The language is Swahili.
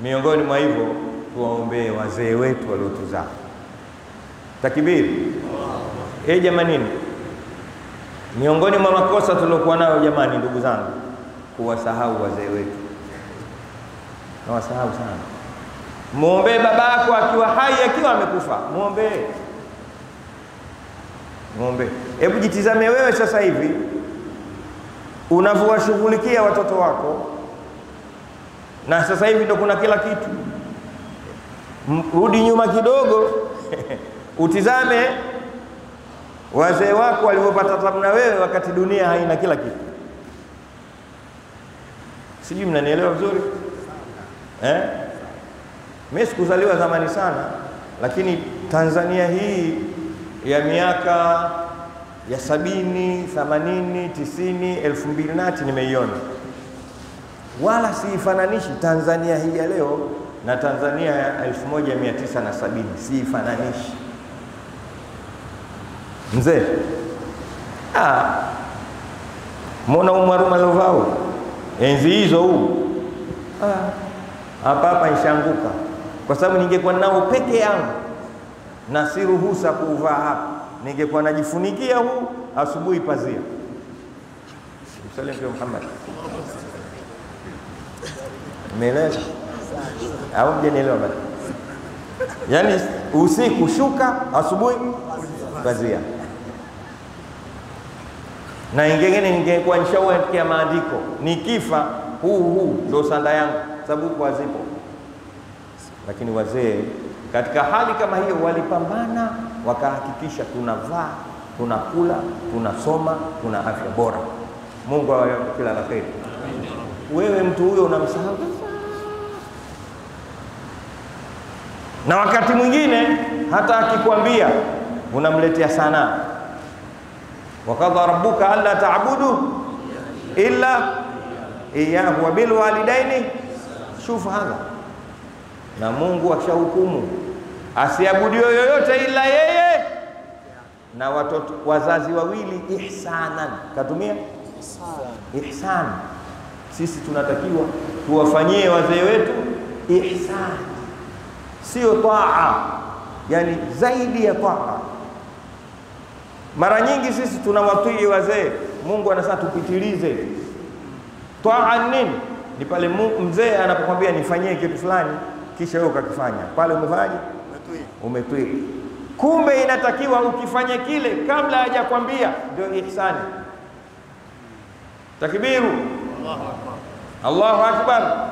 Miongoni mwa hivyo tuwaombee wazee wetu waliotuzaa. Takbiri. Eh, jamanini, miongoni mwa makosa tuliokuwa nayo jamani, ndugu zangu, kuwasahau wazee wetu. Nawasahau sana. Muombe babako akiwa hai, akiwa amekufa, muombe. Muombe. Hebu jitizame wewe sasa hivi unavyowashughulikia watoto wako, na sasa hivi ndo kuna kila kitu. Rudi nyuma kidogo utizame wazee wako walivyopata tabu na wewe wakati dunia haina kila kitu. Sijui mnanielewa vizuri? Eh? Mimi sikuzaliwa zamani sana, lakini Tanzania hii ya miaka ya 70, 80, 90, 2000 nimeiona. Wala siifananishi Tanzania hii ya leo na Tanzania ya 1970, siifananishi. Mzee, mbona umwaruma lovao enzi hizo huu? Hapa hapa nishanguka, kwa sababu ningekuwa nao peke yangu na si ruhusa kuuvaa hapa, ningekuwa najifunikia huu asubuhi pazia. Msalimie Muhammad. Umeelewa au mjanielewa bado? Yaani usiku shuka, asubuhi pazia. Na ingengene ningekuwa nishauandikia maandiko, nikifa huu ndio sanda yangu, sababu huko hazipo. Lakini wazee katika hali kama hiyo walipambana, wakahakikisha tunavaa, tunakula, tunasoma, tuna afya bora. Mungu awape kila la kheri. Wewe mtu huyo unamsahau. Na wakati mwingine hata akikwambia unamletea sana. Wakadha rabbuka alla ta'budu illa iyyahu wa bil walidaini. Shufu hadha. Na Mungu akishahukumu asiabudiwe yoyote ila yeye na watoto wazazi wawili ihsanan. Katumia ihsan. Sisi tunatakiwa tuwafanyie wazee wetu ihsan, sio taa, yani zaidi ya taa. Mara nyingi sisi tunawatii wazee, Mungu anasema tupitilize. Taa nini? Ni pale mzee anapokuambia nifanyie kitu fulani, kisha wewe ukakifanya. Pale umefanyaje? Umetii. Kumbe inatakiwa ukifanye kile kabla hajakwambia, ndio ihsani. Takbiru. Allahu Akbar. Allahu Akbar.